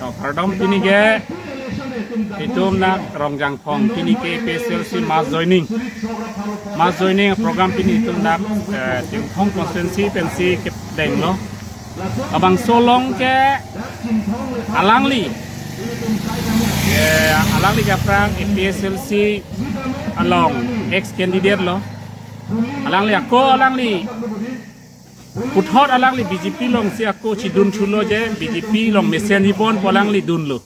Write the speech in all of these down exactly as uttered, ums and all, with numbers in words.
To, kardom, pini ke itum nang Rongjangphong, pini ke A P H L C mass joining. Mass joining program pini itum nang, eh, Chinthong constituency pensi kedenglo. Labangso along ke alangli, eh, alangli ke aphrang A P H L C along ex candidate lo. Alangli ako alangli puthot alangli B J P alongsi ako chidun chulo je B J P along mesen ibon pu alangli dunlo.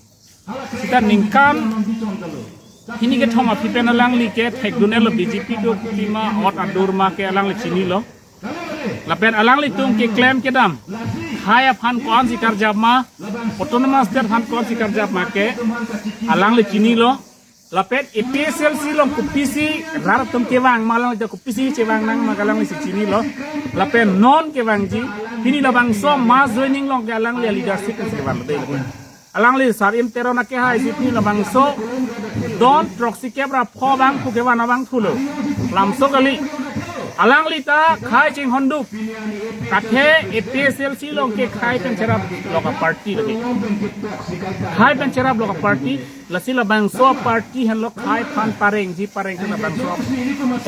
Sita ningkan hini kethom aphi pen alangli ke thekdun-etlo B J P do kopima ot adur ma ke alangli chinilo. Lapen alanglitum keklem kedam, khei aphan ko-ansi karjap ma, autonomous state aphan ko-ansi karjap ma ke alangli chinilo. Lapen A P H L C along kopisi rat atum kevang ma, alangli kopisi chevang nang ma ke alanglisi chinilo. Lapen non kevangji, pini labangso mass joining along ke alangli leadership si kevang de. Alangli Sar-im Teron akehai si pini labangso don throksi kep ra pho abang pu kevan abang thulo. Lamso kali. Alangli ta khei chinghonduk. Kathe A P H L C along ke khei pen cheraplo ka party lagi. Khei pen cheraplo ka party. Lasi labangso party henlo khei aphan parengji, pareng ke labangso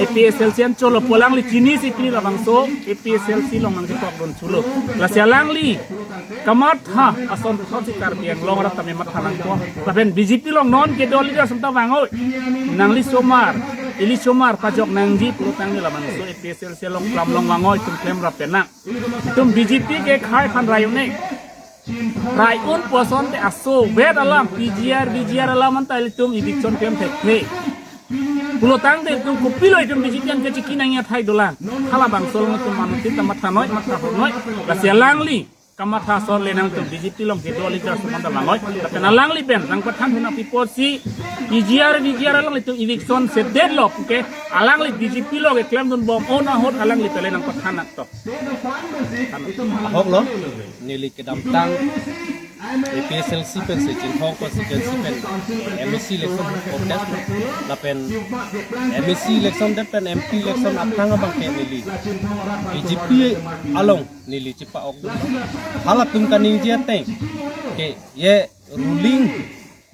A P H L C anchotlo pu alangli chinisi pini labangso A P H L C along nangchepokdun chulo. Lasi alangli kamatha ason thotsi Karbi Anglong arat tame matha nangpo. Lapen B J P along non kedo leader atum ta vang-oi. Nangli somar, ili somar pajok nangji pulotangte labangso A P H L C along klam long vang-oi, itum klemrap penang. Itum B J P ke khei aphan rai un-e. Rai un pu asonte asovet alam, P G R, V G R alam anta ilitum eviction klem thekthe. Pulotangte itum kopilo itum B J P an kachiki nangji athai dolang. Halabangso along itum mane ta matha noi, matha noi. Lasi alangli kamatha ason le nangtum B J P along kedo leader atum anta vang-oi. Lapen alangli pen nangpathan huna pipo si P G R, V G R along itum eviction sedetlo pu ke alangli B J P along keklemdun bom-o ahut alangli pele nangpathan nangtok. Ahok lo, neli kedamtang A P H L C pensi Chinthong constituency pen M A C election contest, lapen M A C election det pen M P election aphrang abang ke neli B J P along neli chepa-ok. Halatum kaningje ateng ke ye ruling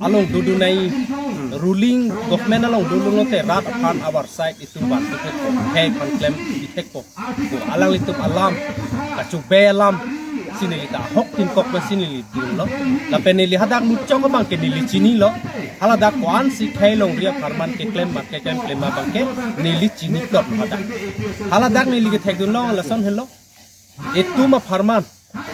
along dodun nai, ruling government along dodun lote rat aphan our side itum van thekpo, khei aphan klem thekpo. Ko alanglitum alam, kachobai alam si neli ta ahok tin kok ba si neli dunlo. Lapen neli hadak muchong abang ke neli chinilo. Haladak ko-ansi khei longri apharman keklem ma keklem klem abang ke neli chini klot hadak. Haladak neli kethekdun long lason helo. Itum apharman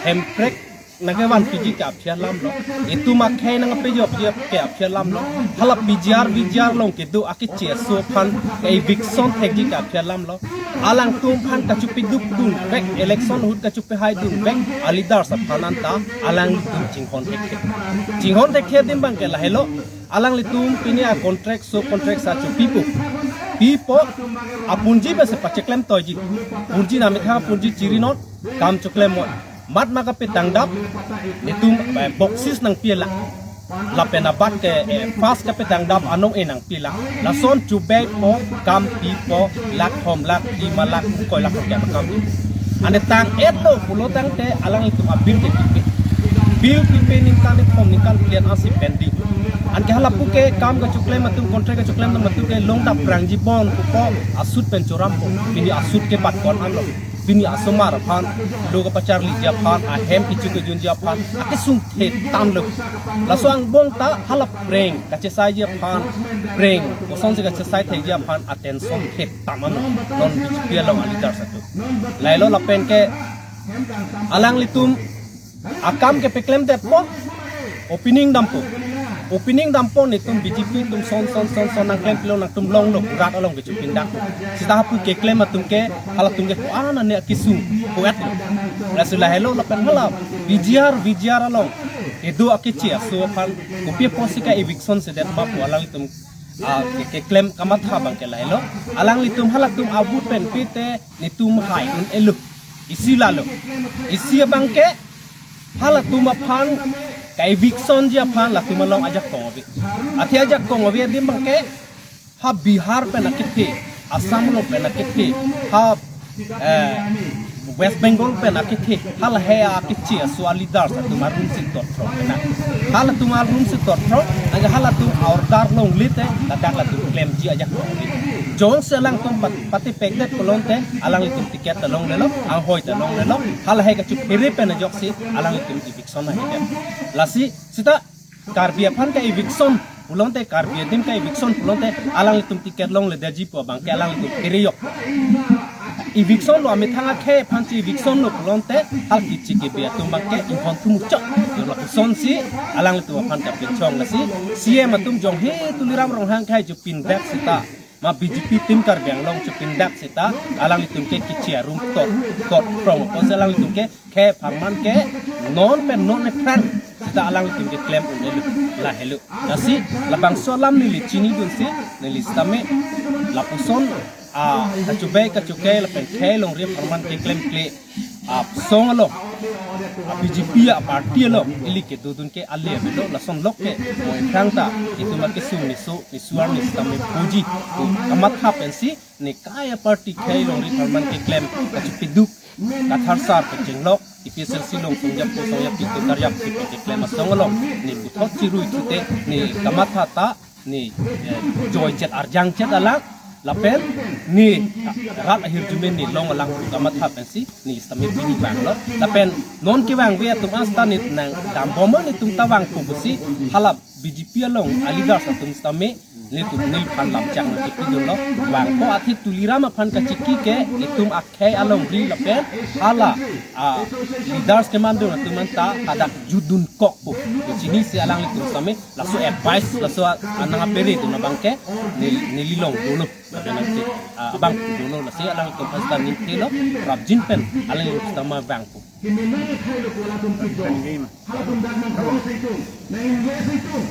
Hemprek nangkevan piji ke aphi alam lo. Itum akhei nangpejokji ke aphi alam lo. Hala P G R V G R along kedo akeche aso aphan ke eviction thekji ke aphi alam lo. Alangtum aphan kachopiduk dunvek, election ahut kachopehaidunvek a leaders aphan anta alangtum chinghon thekthe. Chinghon thekthe adim abang ke lahelo. Alanglitum pini a contract, so contract sa chopipo. Pipo, apunji pensi pacheklem toiji. Punji namit ha punji chiri non, kam choklem moi. Mat ma kapetangdap, netum, eh, boksis nangpi la. Lapen abat ke, eh, first kapetangdap anong e nangpi la. Lason chobai po, kam pipo, lakh thom, lakh lima, lakh ingkoi, lakh kep akam. Ane tang-etlo pulotangte alanglitum abill ke pipe. Bill pipe ningkan kethom ningkan phli an asi pending. Anke halapu ke kam kachoklem atum, contract kachoklem atum ke longdap prangji bon pupo, asut pen chorampo. Pini asut ke bat kon anlo. Pini asomar aphan, lo kapacharliji aphan, ahem kichu kejunji aphan, akesung the tanglo. Laso angbong ta hala preng kachesaiji aphan, preng kosonsi kachesai thekji aphan attention the tanglo. Non B J P along a leaders atum. Lahelo lapen ke alanglitum akam kepeklemdetpo, opening dampo. Opening dampo, netum B J P atum son son son son nangklempilo, nangtum longlo, rat along kechupindang. Sita hapu keklem atum ke, halatum ke ko-an ane akesung ko-etlo. Lasi lahelo lapen hala P G R V G R along kedo akeche aso aphan kopi apotsi ka-eviction sedet ma pu alanglitum, ah, ke, keklem kamatha abang ke lahelo. Alanglitum halatum a-vote pen pite netum hai un-elo. Isi lalo. Isi abang ke halatum aphan ka-evictionji aphan latum along ajakong ave. Athe ajakong ave adim abang ke ha Bihar pen akethe, Assam along pen akethe, ha, eh, West Bengal pen akethe, halahe akethe aso a-leaders atum arum si dothrok kena. Halatum arum si dothrok, anke halatum a-order longle te, ladak latum klemji ajak longle. Jongsi alangtum pat-, patipekdet pulote, alanglitum ticket ta longlelo, anghoi ta longlelo, halahe kachuphere pen ajoksi, alanglitum eviction ahidet. Lasi, sita, Karbi aphan ke eviction pulote, Karbi adim ke eviction pulote, alanglitum ticket longledetji pu abangke alanglitum pherejok. Eviction lo amethang akhei aphan si eviction lo pulote, hal kichi kibi atum abangke inghon thumuchot. Yo lapuson si alanglitum aphan kapinchong. Lasi C M atum jongsi Tuliram Ronghang akhei chupindak sita, ma B J P tim Karbi Anglong chupindak sita, alanglitum ke kichi arum tot, tot prong. Apotsi alanglitum ke khei apharman ke non pen non aphrang sita alanglitum keklem un-elo, lahelo. Lasi labangso alam neli chinidunsi, neli sitame lapuson, ah, kachobei kachokai lapen khei longri apharman keklemkle, ah, asong along, ah, B J P a-party along ili kedodun ke ale avelo, lason lok ke mo aphrang ta itum akesung niso, niso arni sitame puji, kamatha pensi, ne kai a-party khei longri apharman keklem kachepeduk, katharsar kachinglok, A P H L C along songjapo songjapi tu karyap si keklem asong along, ne puthot chirui thute, ne kamatha ta, ne, eh, joichet arjangchet alang, lapen ne rat ahirjume ne long alang pu kamatha pensi, ne sitame pini vanglo. Lapen non kevangve atum an sita ne nangdambom, netum ta vangpo pusi, hala B J P along a-leaders atum sitame, netum neliphan lamchak nangkepidunlo. Vangpo athe Tuliram aphan kachiki ke itum akhei alongri lapen hala, ah, leaders kemandun atum anta hadak jutdun kokpo. Chinisi alanglitum sitame, laso advice, laso a-, anang apere atum abangke, nel-, neli along dolo. Lapen nangke, ah, abang dolo, lasi alanglitum aphan sita ningthelo, prapjin pen alanglitum sitame vangpo. Kemena ke khei lo ko latum pidon. Halatum dak nangkok isi tum, nang-invest isi tum.